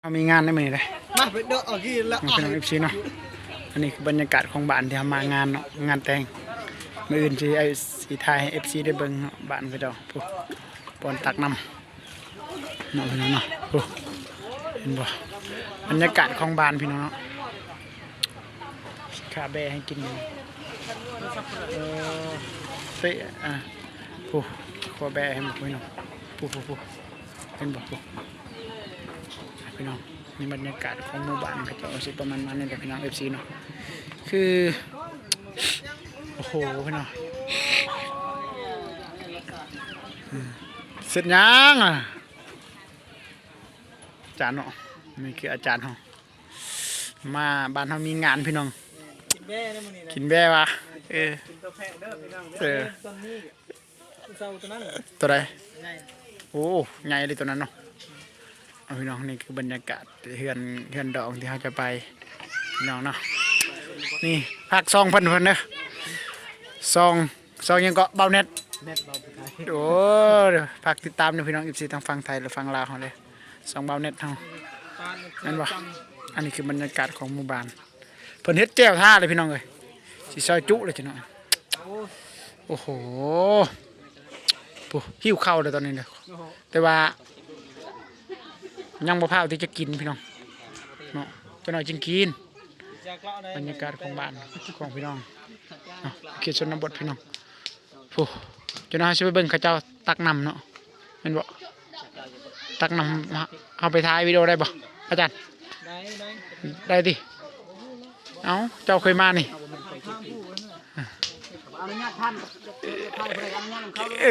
ເຮົາມີງານໃນມື້ນີ້ເດ້ ມາໄປເດາະເອົາກີນລະ ພີ່ນ້ອງ ເອັຟຊີ ເນາະ. ອັນນີ້ຄືບັນຍາກາດຂອງບ້ານທີ່ເຮົາມາງານເນາະ ງານແຕ່ງ. ມື້ອື່ນຊິ ອ້າຍຊິຖ່າຍໃຫ້ ເອັຟຊີ ໄດ້ເບິ່ງເນາະ ບ້ານເຂົາເຈົ້າ ພຸ້ນ ບ່ອນຕັກນ້ຳເນາະ ພີ່ນ້ອງເນາະ. ພຸ້ນ ເຫັນບໍ່ ບັນຍາກາດຂອງບ້ານ ພີ່ນ້ອງເນາະ. ຂ້າແບ້ໃຫ້ກິນ ເອີ ເຕະ ອ່າ ພຸ້ນ ຂ້າແບ້ໃຫ້ໝົດ ພີ່ນ້ອງ. ພຸ້ນ ພຸ້ນ ພຸ້ນ ເຫັນບໍ່ ພຸ້ນ ພີ່ນ້ອງ. ນີ້ບັນຍາກາດຂອງໝູ່ບ້ານເຂົາເຈົ້າຊິປະມານນັ້ນແຫຼະ ພີ່ນ້ອງ ເອັຟຊີ ເນາະ. ຄື ໂອ້ໂຫ ພີ່ນ້ອງ ອືມ ເສັດຫຍັງອາຈານເນາະ. ນີ້ຄືອາຈານເຮົາ ມາບ້ານເຮົາມີງານ ພີ່ນ້ອງ. ກິນແບ້ເດ້ມື້ນີ້ນະ ກິນແບ້ວະ ເອີ ກິນຕົວແພງເດີ ພີ່ນ້ອງເດີ. ເອີ ຕົວນີ້ ເຊົາຕົວນັ້ນ ຕົວໃດ? ໃຫຍ່ ໂອ້ ໃຫຍ່ເລີຍຕົວນັ້ນເນາະ. ເອົາ ພີ່ນ້ອງ ນີ້ຄືບັນຍາກາດເຮືອນ ເຮືອນດອງທີ່ເຮົາຈະໄປ ພີ່ນ້ອງເນາະ. ນີ້ຝາກຊ່ອງເພິ່ນ ເພິ່ນເດີ ຊ່ອງ ຊ່ອງຫຍັງເກາະ ບ່າວແນັດ ແນັດ ບ່າວຜູ້ໄທ. ໂອ້ ຝາກຕິດຕາມເດີ ພີ່ນ້ອງ ເອັຟຊີ ທັງຝັ່ງໄທ ແລະ ຝັ່ງລາວເຮົາເດີ ຊ່ອງບ່າວແນັດເຮົາ ແມ່ນບໍ່? ອັນນີ້ຄືບັນຍາກາດຂອງໝູ່ບ້ານ. ເພິ່ນເຮັດແຈ່ວທ່າເລີຍ ພີ່ນ້ອງເອີຍ ຊິຊອຍຈຸເລີຍ ພີ່ນ້ອງ. ໂອ້ໂຫ ໂອ້ ຫິວເຂົ້າເລີຍຕອນນີ້ເດີ ໂອ້ໂຫ ແຕ່ວ່າຍັງບໍ່ພ້າວທີ່ຈະກິນ ພີ່ນ້ອງເນາະ ຈັກໜ້ອຍຈຶ່ງກິນ. ບັນຍາກາດຂອງບ້ານຂອງ ພີ່ນ້ອງເນາະ ເຂດຊົນນະບົດ ພີ່ນ້ອງ. ພຸ້ນ ຈົນເຮົາຊິໄປເບິ່ງເຂົາເຈົ້າຕັກນ້ຳເນາະ ແມ່ນບໍ່? ຕັກນ້ຳ ເຮົາໄປຖ່າຍວິດີໂອໄດ້ບໍ່ ອາຈານ? ໄດ້ ໄດ້ ໄດ້ຕິ. ເອົ້າ ເຈົ້າເຄີຍມານີ້ ເອີ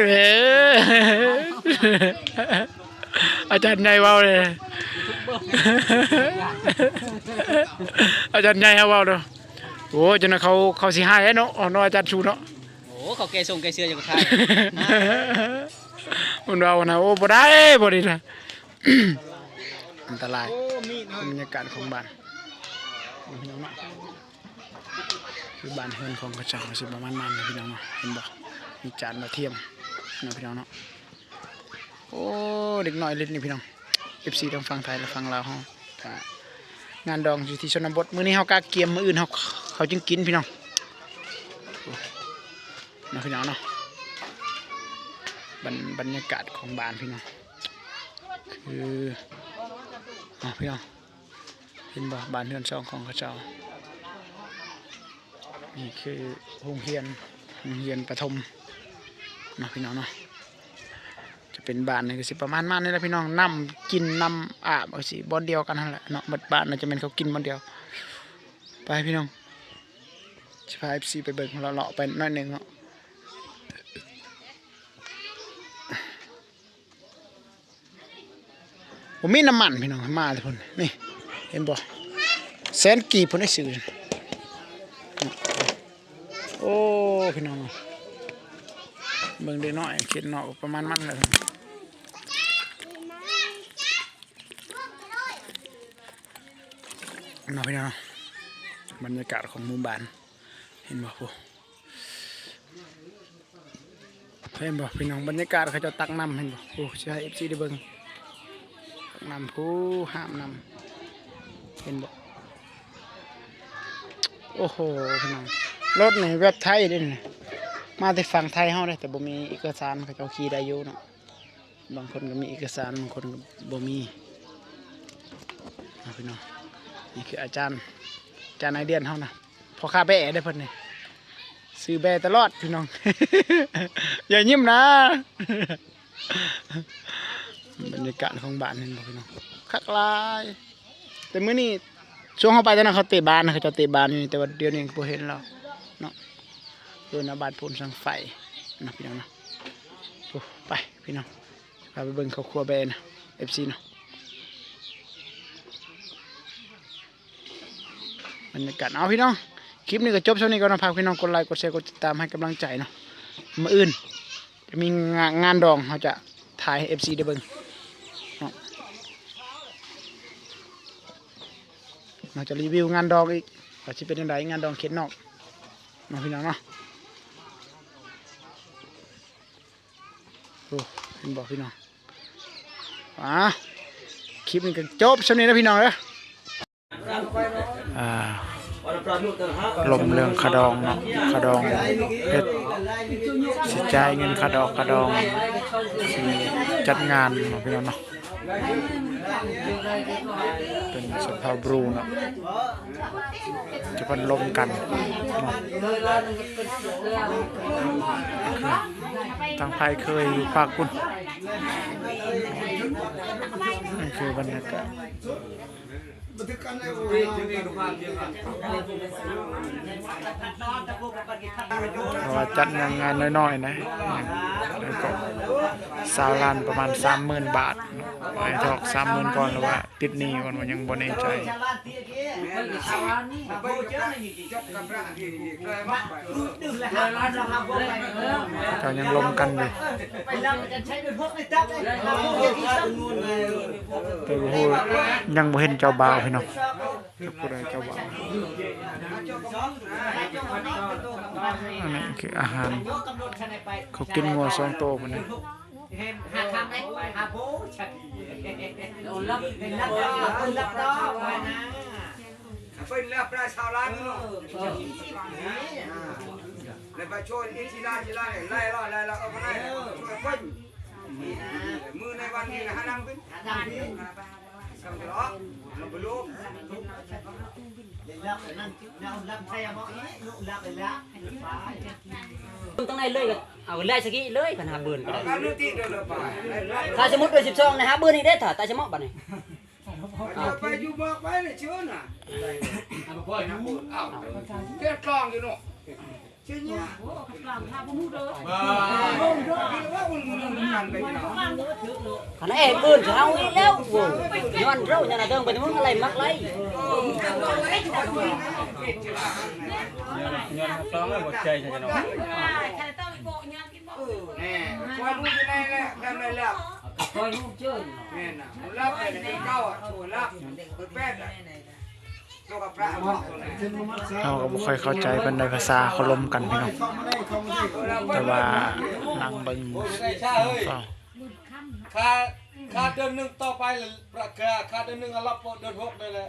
ອາຈານໃຫຍ່ເວົ້າເລີຍ ອາຈານໃຫຍ່ເຮົາເວົ້າເນາະ. ໂອ້ ຈັ່ງນັ້ນເຂົາ ເຂົາຊິຮ້າຍເນາະ ເນາະ ອາຈານຊູເນາະ. ໂອ້ ເຂົາແກ່ຊົງແກ່ເຊື່ອຢູ່ກັບທ່ານ ມັນເວົ້ານະ. ໂອ້ ບໍ່ໄດ້ ບໍ່ໄດ້ນະ ອັນຕະລາຍ. ໂອ້ ມີດເນາະ ບັນຍາກາດຂອງບ້ານ ພີ່ນ້ອງເນາະ ຄືບ້ານເຮືອນຂອງເຂົາເຈົ້າຊິປະມານນັ້ນ ພີ່ນ້ອງເນາະ. ເຫັນບໍ່ ມີຈານດາວທຽມເນາະ ພີ່ນ້ອງເນາະ. ໂອ້ ເດັກນ້ອຍຫຼິ້ນນີ້ ພີ່ນ້ອງ ເອັຟຊີ ທັງຝັ່ງໄທ ແລະ ຝັ່ງລາວເຮົາ ກະງານດອງຢູ່ທີ່ຊົນນະບົດ. ມື້ນີ້ເຮົາກະກຽມ ມື້ອື່ນເຮົາ ເຂົາຈຶ່ງກິນ ພີ່ນ້ອງເນາະ ພີ່ນ້ອງເນາະ. ບັນ ບັນຍາກາດຂອງບ້ານ ພີ່ນ້ອງ ຄື ເອົາ ພີ່ນ້ອງ ເຫັນບໍ່ ບ້ານເຮືອນຊ່ອງຂອງເຂົາເຈົ້າ. ນີ້ຄືໂຮງຮຽນ ໂຮງຮຽນປະຖົມເນາະ ພີ່ນ້ອງເນາະ. ຈະເປັນບ້ານນີ້ກະຊິປະມານ ມານນີ້ແຫຼະ ພີ່ນ້ອງ. ນ້ຳກິນ ນ້ຳອາບກະຊິບ່ອນດຽວກັນຫັ້ນແຫຼະເນາະ. ໝົດບ້ານໜ້າຈະແມ່ນເຂົາກິນບ່ອນດຽວ. ໄປ ພີ່ນ້ອງ ຊິພາ ເອັຟຊີ ໄປເບິ່ງ ເລາະໆໄປໜ້ອຍໜຶ່ງເນາະ. ບໍ່ມີນ້ຳມັນ ພີ່ນ້ອງ ມາແຕ່ພຸ້ນ ນີ້ ເຫັນບໍ່ ແສນກີບພຸ້ນໄດ້ຊື້. ໂອ້ ພີ່ນ້ອງ ເບິ່ງເດັກນ້ອຍເຂດນອກປະມານມັນແຫຼະເນາະ ພີ່ນ້ອງເນາະ. ບັນຍາກາດຂອງໝູ່ບ້ານ ເຫັນບໍ່ ພຸ້ນ ເຫັນບໍ່ ພີ່ນ້ອງ ບັນຍາກາດເຂົາເຈົ້າຕັກນ້ຳ ເຫັນບໍ່ ໂອ້ ຊິໃຫ້ ເອັຟຊີ ໄດ້ເບິ່ງ ຕັກນ້ຳ ຜູ້ຫ້າມນ້ຳ ເຫັນບໍ່. ໂອ້ໂຫ ພີ່ນ້ອງ ລົດນີ້ແບບໄທເດ້ນີ້ ມາແຕ່ຝັ່ງໄທເຮົາເດ້ ແຕ່ບໍ່ມີເອກະສານ ເຂົາເຈົ້າຂີ່ໄດ້ຢູ່ເນາະ. ບາງຄົນກະມີເອກະສານ ບາງຄົນກະບໍ່ມີເນາະ ພີ່ນ້ອງ. ນີ້ຄືອາຈານ ອາຈານໄອເດືອນເຮົານະ ພໍ່ຄ້າແບ້ເດ້ເພິ່ນນີ້ ຊື້ແບ້ຕະຫຼອດ ພີ່ນ້ອງ ຢ່າຍິ້ມນະ. ບັນຍາກາດຂອງບ້ານ ເຫັນບໍ່ ພີ່ນ້ອງ ຄັກຫຼາຍ. ແຕ່ມື້ນີ້ຊ່ວງເຮົາໄປຕອນນັ້ນ ເຂົາເຕະບານ ເຂົາເຈົ້າເຕະບານຢູ່ນີ້ ແຕ່ວ່າດຽວນີ້ບໍ່ເຫັນແລ້ວເນາະ. ເອີ ໜ້າບ້ານໂພນສັງໄຟເນາະ ພີ່ນ້ອງເນາະ. ໂອ້ ໄປ ພີ່ນ້ອງ ພາໄປເບິ່ງຄອບຄົວແບ້ນະ ເອັຟຊີ ເນາະ. ບັນຍາກາດ ເອົາ ພີ່ນ້ອງ ຄລິບນີ້ກະຈົບຊ່ຳນີ້ກ່ອນເນາະ. ຝາກພີ່ນ້ອງກົດໄລ ກົດແຊ ກົດຕິດຕາມໃຫ້ກຳລັງໃຈເນາະ. ມື້ອື່ນຈະມີງານ ງານດອງ ເຮົາຈະຖ່າຍໃຫ້ ເອັຟຊີ ໄດ້ເບິ່ງເນາະ. ເຮົາຈະຣີວິວງານດອງອີກ ວ່າຊິເປັນຈັ່ງໃດ ງານດອງເຂດນອກເນາະ ພີ່ນ້ອງເນາະ. ໂອ້ ເຫັນບໍ່ ພີ່ນ້ອງ ອາ ຄລິບນີ້ກໍຈົບສ່ຳນີ້ນະພີ່ນ້ອງເອີຍ. ອ່າ ລົມເລື່ອງຄ່າດອງເນາະ, ຄ່າດອງເຮັດ ຊິຈ່າຍເງິນຄ່າດອກຄ່າດອງ ຊິຈັດງານເນາະພີ່ນ້ອງເນາະ. ເປັນສະເພົາບຣູເນາະ ຈະເພິ່ນລົມກັນເນາະ. ທາງໄທເຄີຍຢູ່ພາກພຸ້ນ. ນີ້ຄືບັນຍາກາດ ເພາະວ່າຈັດງານ ງານນ້ອຍໆນະ ແລ້ວກໍຊາວລ້ານປະມານສາມໝື່ນບາດເນາະ. ໃຫ້ທອກສາມໝື່ນກ່ອນ ຫຼືວ່າຕິດໜີ້ກ່ອນ ວ່າຍັງບໍ່ແນ່ໃຈ. ເຂົາເຈົ້າຍັງລົມກັນຢູ່ ແຕ່ບໍ່ຮູ້ ຍັງບໍ່ເຫັນເຈົ້າບ່າວພີ່ນ້ອງ. ຈັກຜູ້ໃດເຈົ້າບ່າວ. ອັນນີ້ຄືອາຫານ ເຂົາກິນງົວສອງໂຕພຸ້ນນະ. ເປັນແລ້ວປາຍຊາວລ້ານເນາະ ແລ້ວໄປໂຊນອີກ ຊິລາ ຊິລາ ໄລ່ລະ ໄລ່ລະ ເອົາມາໄລ່ ຊ່ວຍເພິ່ນ. ມື້ໃນວັນນີ້ນະ ຫານຳເພິ່ນ ຫານຳເພິ່ນ ສຳເລັດ ບໍ່ຮູ້ ເປັນແລ້ວນັ້ນ ແນວລຳໄທເອົາມາອີກ ລູກລຳໄປລະ ເບິ່ງທາງໃນເລີຍ ກໍເອົາໄລ່ສະກີເລີຍ ຄັນຫາເບິ່ງກໍໄດ້. ຖ້າສົມມຸດເປັນສິບສອງນະ ຫາເບິ່ງອີກເດ້ ຖ້າຕາຍສະເໝາະບັດນີ້. ໄປຢູ່ມາກໄປເລີຍເຊີນນະ ເອົາ ເຮັດກອງຢູ່ເນາະ ເຊີນຍາ ຄັນແອບອື່ນເຮົາອີກແລ້ວ ໂອ້ ຍ້ອນເຮົາ ຍ້ອນເຮົາເດີນໄປເມືອງອາໄລມັກໄລ ຍ້ອນຕ້ອງຫົວໃຈເນາະ. ແນ່ ຄອຍຮູ້ຢູ່ໃນແຫຼະ ແນວໃດແລ້ວ ຄອຍຮູ້ເຈີ ແມ່ນນະ ລາບແຕ່ເກົ່າ ລາບແຕ່ແປດ ເຮົາກໍບໍ່ຄ່ອຍເຂົ້າໃຈປານໃດ ພາສາເຂົາລົມກັນພີ່ນ້ອງ ແຕ່ວ່ານັ່ງເບິ່ງ ຄ່າ ຄ່າເດືອນໜຶ່ງຕໍ່ໄປ ປະກາດຄ່າເດືອນໜຶ່ງ ອາລັບເດືອນຫົກນີ້ແຫຼະ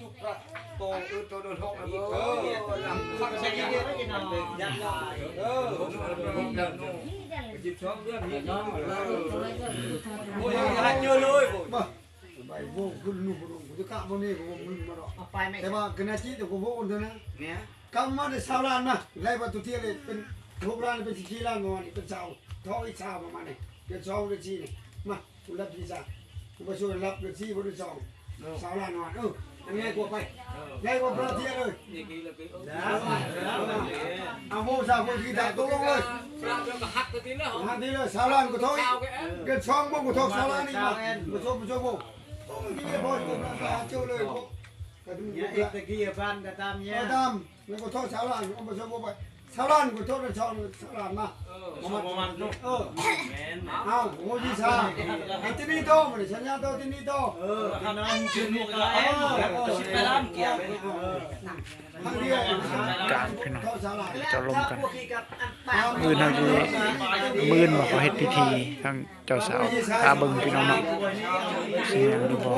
ຈຸກປະໂຕ ເອີ ໂຕເດືອນຫົກ ເອີ ຄັກໃສ່ດີເດ້ ເອີ ໂອ້ຍ ຫາເຈີເລີຍ ໂອ້ຍ ໃບໂວຂຶ້ນໜູ ກູຈະກະບໍ່ນີ້ ກູບໍ່ມຶນມາດອກ ແຕ່ວ່າກະນາຈິຕະກູໂວນເທົ່ານັ້ນ ກຳມາໄດ້ຊາວລ້ານນະ ໄລ່ວ່າຕົວທຽນເລີຍ ເປັນຫົກລ້ານ ເປັນສິບສີ່ລ້ານ ປະມານນີ້ ເປັນຊາວ ທອງອີກຊາວ ປະມານນີ້ ເດືອນສອງ ເດືອນສີ່ນີ້ ມາ ຜູ້ຮັບຜິດຊາ ຜູ້ປະຊວນຮັບເດືອນສີ່ ເດືອນສອງ ຊາວລ້ານ ເອີ ອັນນີ້ງ່າຍກວ່າໄປ ງ່າຍກວ່າປະເທດເລີຍ ເອົາໂມຊາຄົນທີ່ໄດ້ຕົກລົງເລີຍ ຫັກທີເລີຍ ຊາວລ້ານກະໂທ ເດືອນສອງບໍ່ກະໂທ ຊາວລ້ານນີ້ມາ ປະຊວນ ປະຊວນບໍ່ ໂອ້ຍ ເຈົ້າເລີຍ ກະດູກ ຕະກີ້ ບ້ານກະຕາມແຍ ຕາມ ແລ້ວກໍໂທດຊາວລ້ານ ເອົາມາຊົມບໍ່ໄປ ຊາວລ້ານກໍໂທດຊາວ ຊາວລ້ານມາ ເອີ ປະມານ ເອີ ແມ່ນ ເອົາ ໂອ້ ວິຊາ ໄອ້ຕິນີໂຕ ມານີ້ ສັນຍາໂຕ ຕິນີໂຕ ເອີ ພີ່ນ້ອງ ເອີ ສິບແປດລ້ານກຽວ ທາງດຽວ ການພີ່ນ້ອງ ໂທດຊາວລ້ານ ເຈົ້າລົມກັນ ມື້ນີ້ເຮົາຊິ ມື້ອື່ນເຂົາເຮັດພິທີທາງ ເຈົ້າສາວ ຖ້າເບິ່ງພີ່ນ້ອງເນາະ ຊິແມ່ນຫຼືບໍ່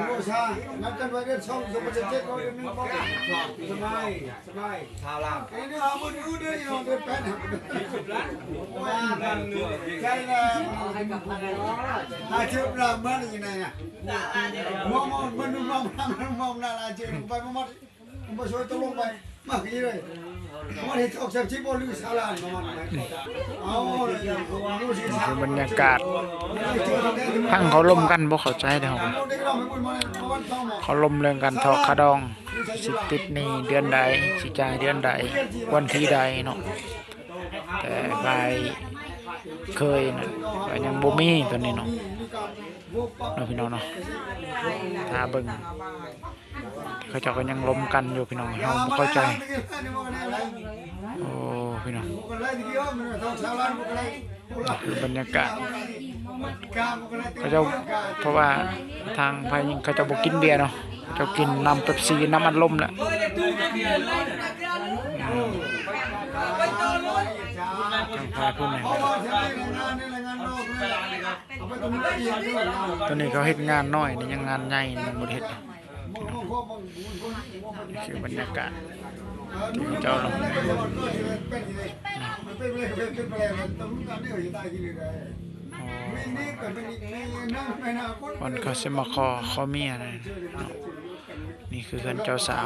ໂອຊາ ນັດກັນໄວ້ເດືອນສອງ ສອງພັນສິບເຈັດ ເດືອນໜຶ່ງ ສະບາຍ ສະບາຍ ຊາວລາວ ອັນນີ້ເຮົາເບິ່ງຢູ່ເດີ ເດືອນແປດ ໂອ້ຍ ໃຈແລ້ວ ຫາເຈີບລາວມາຢູ່ໃນນະ ມອງ ມອງ ມັນມອງ ມອງໜ້າລາວເຈີໄປໝົດ ມາຊ່ວຍຕົກລົງໄປ ມາທີ່ເລີຍ ມາເຮັດອອກແຊບຊິບໍ່ລືຊາລານປະມານນັ້ນ ເອົາເລີຍ ຄືບັນຍາກາດ ຟັງເຂົາລົມກັນບໍ່ເຂົ້າໃຈເດ້ ເຂົາລົມເລື່ອງການຖອກຄ່າດອງ ຊິຕິດໜີ້ເດືອນໃດ ຊິຈ່າຍເດືອນໃດ ວັນທີໃດເນາະ ແຕ່ຝ່າຍເຄີຍນັ້ນ ກໍຍັງບໍ່ມີຕົວນີ້ເນາະ ເນາະ ພີ່ນ້ອງເນາະ ຖ້າເບິ່ງ ເຂົາເຈົ້າກໍຍັງລົມກັນຢູ່ພີ່ນ້ອງ ເຮົາບໍ່ເຂົ້າໃຈ ໂອ້ ພີ່ນ້ອງ ນີ້ຄືບັນຍາກາດ ເຂົາເຈົ້າ ເພາະວ່າທາງຝ່າຍຍິງເຂົາເຈົ້າບໍ່ກິນເບຍເນາະ ເຂົາເຈົ້າກິນນ້ຳເປັບຊີ ນ້ຳອັດລົມແຫຼະ ອືມ ທາງ ພາພຸ້ນແມ່ນ ຕອນນີ້ເຂົາເຮັດງານນ້ອຍນີ້ ຍັງງານໃຫຍ່ຍັງບໍ່ໄດ້ເຮັດ. ນີ້ຄືບັນຍາກາດທີ່ເຂົາເຈົ້າລົງ ບ່ອນເຂົາຊິມາຂໍ ຂໍເມຍນັ້ນເນາະ. ນີ້ຄືເຮືອນເຈົ້າສາວ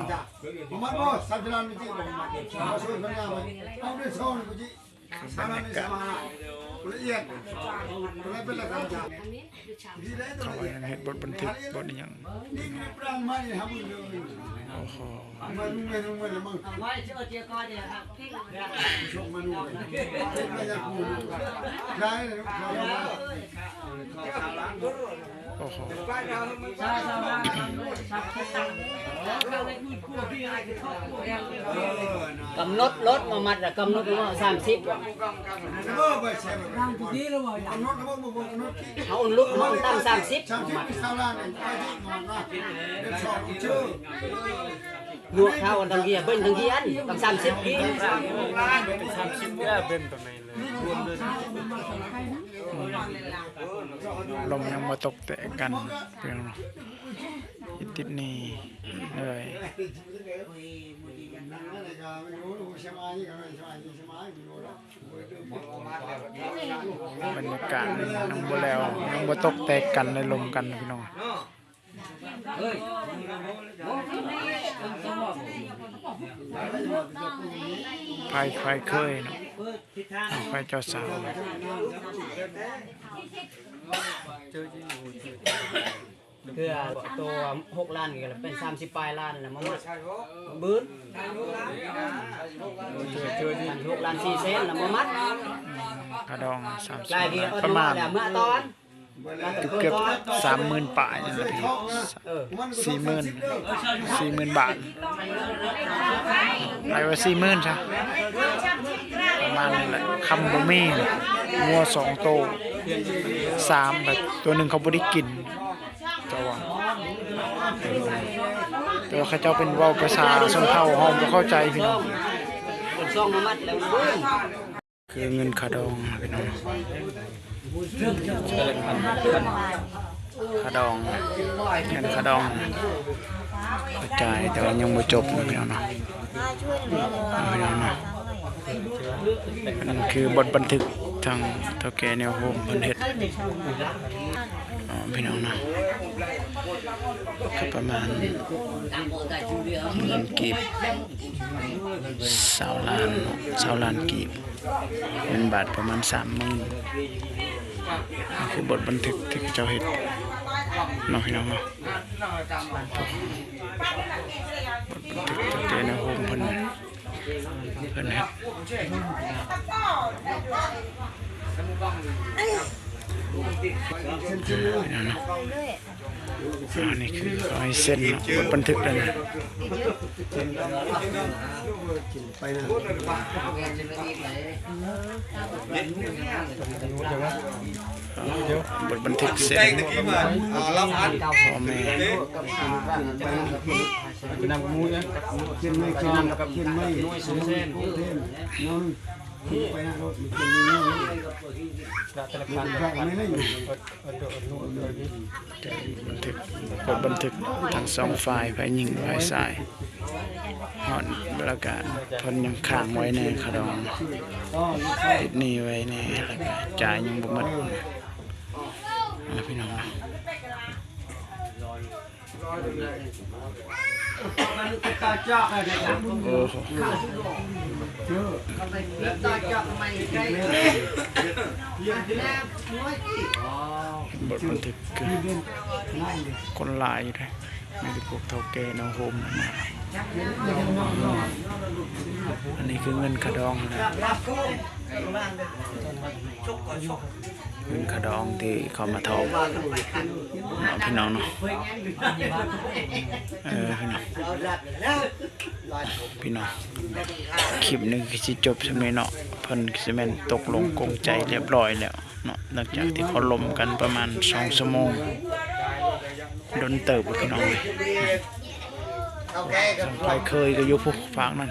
ຄືບັນຍາກາດ ເຂົາວ່າຍັງເຮັດບົດບັນທຶກ ບົດອີ່ຫຍັງ. ໂອ້ໂຫ ໂອ້ໂຫ ກຳນົດລົດມາມັດ ກຳນົດມາສາມສິບ ເຮົາລຸກມາຕັ້ງສາມສິບ ລວກເຂົ້າກັນທັງເດຍ ເບິ່ງທັງເດຍ ຕັ້ງສາມສິບ ກິນ ສາມສິບ ເບິ່ງຕົງໃນເລີຍ ລົມຍັງບໍ່ຕົກແຕະກັນ ພີ່ນ້ອງເນາະ. ຕິດໜີ້ເລີຍ ບັນຍາກາດຍັງບໍ່ແລ້ວ ຍັງບໍ່ຕົກແຕກກັນ ໄດ້ລົມກັນ ພີ່ນ້ອງ. ໄຟ ໄຟເຄີຍເນາະ ໄຟເຈົ້າສາວ ເທື່ອໂຕຫົກລ້ານກໍເປັນສາມສິບປາຍລ້ານແລ້ວ ມາມັດບືນ ຫົກລ້ານສີ່ແສນແລ້ວ ມາມັດ ຄ່າດອງສາມສິບ ປະມານ ເກືອບໆ ສາມໝື່ນປາຍນີ້ແຫຼະ ເອີ ສີ່ໝື່ນ ສີ່ໝື່ນບາດ ໄປວ່າສີ່ໝື່ນຊະ ປະມານນັ້ນແຫຼະ. ຄຳບໍ່ມີ ງົວສອງໂຕ ສາມ ແບບໂຕໜຶ່ງເຂົາບໍ່ໄດ້ກິນ ແຕ່ວ່າ ແຕ່ວ່າເຂົາເຈົ້າເປັນເວົ້າພາສາຊົນເຜົ່າ ເຮົາບໍ່ເຂົ້າໃຈ ພີ່ນ້ອງ. ເພິ່ນສົ່ງມາມັດແລ້ວມັນບືນ ຄືເງິນຄ່າດອງ ພີ່ນ້ອງ ຄ່າດອງ ເງິນຄ່າດອງ ເຂົາຈ່າຍ ແຕ່ວ່າຍັງບໍ່ຈົບເນາະ ພີ່ນ້ອງເນາະ ພີ່ນ້ອງເນາະ. ອັນນັ້ນຄືບົດບັນທຶກທາງເຖົ້າແກ່ແນວໂຮມເພິ່ນເຮັດເນາະ ພີ່ນ້ອງເນາະ. ກໍປະມານເງິນກີບຊາວລ້ານເນາະ ຊາວລ້ານກີບ ເງິນບາດປະມານສາມໝື່ນ. ນີ້ຄືບົດບັນທຶກທີ່ເຂົາເຈົ້າເຮັດເນາະ ພີ່ນ້ອງເນາະ ບົດບັນທຶກເຈົ້າແກ່ແນວໂຮມເພິ່ນ ເພິ່ນເຮັດ ເອີ ເນາະ. ອັນນີ້ຄືເຂົາໃຫ້ເຊັນເນາະ ບົດບັນທຶກເດ້ນະ ບົດບັນທຶກເຊັນພໍ່ແມ່ ບັນທຶກ ບົດບັນທຶກທັງສອງຝ່າຍ ຝ່າຍຍິງ ຝ່າຍຊາຍ ຮອດແລ້ວກະເພິ່ນຍັງຄ້າງໄວ້ແດ່ຄ່າດອງ ຕິດໜີ້ໄວ້ແດ່ ແລ້ວກະຈ່າຍຍັງບໍ່ໝົດ ພີ່ນ້ອງ. ໂອ້ໂຫ ບົດບັນທຶກ ຄົນຫຼາຍຢູ່ເດ້ ມີແຕ່ພວກເຖົ້າແກ່ເນາະ ໂຮມມາ. ອັນນີ້ຄືເງິນຄ່າດອງນະ ເງິນຄ່າດອງທີ່ເຂົາມາທອງເນາະ ພີ່ນ້ອງເນາະ ເອີ ພີ່ນ້ອງ ພີ່ນ້ອງ. ຄລິບນີ້ຄືຊິຈົບສ່ຳນີ້ເນາະ ເພິ່ນຄືຊິແມ່ນຕົກລົງກົງໃຈລຽບຮ້ອຍແລ້ວເນາະ ຫຼັງຈາກທີ່ເຂົາລົມກັນປະມານສອງຊົ່ວໂມງ ດົນເຕີບ ພີ່ນ້ອງເອີຍ. ສັງໄພເຄີຍກໍຢູ່ພຸ້ນຟາກນັ້ນ.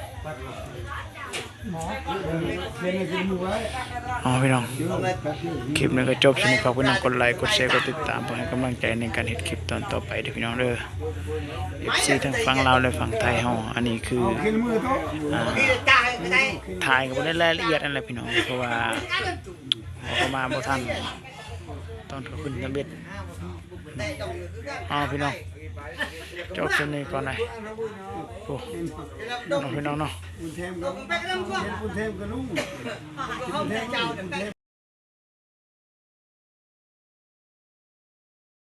ເອົາພີ່ນ້ອງ ຄລິບນີ້ກໍຈົບສ່ຳນີ້ ຝາກພີ່ນ້ອງກົດໄລ ກົດແຊ ກົດຕິດຕາມ ເພື່ອໃຫ້ກຳລັງໃຈໃນການເຮັດຄລິບຕອນຕໍ່ໄປເດີພີ່ນ້ອງເດີ ເອັຟຊີ ທັງຝັ່ງລາວ ແລະ ຝັ່ງໄທເຮົາ. ອັນນີ້ຄື ອ່າ ຖ່າຍກໍບໍ່ໄດ້ລາຍລະອຽດຫັ້ນແຫຼະພີ່ນ້ອງ ເພາະວ່າເຮົາກໍມາບໍ່ທັນ ຕອນເຂົາຂຶ້ນທຳອິດ. ເອົາພີ່ນ້ອງ ຈົບສ່ຳນີ້ກ່ອນນະ ໂອ້ ເນາະພີ່ນ້ອງເນາະ.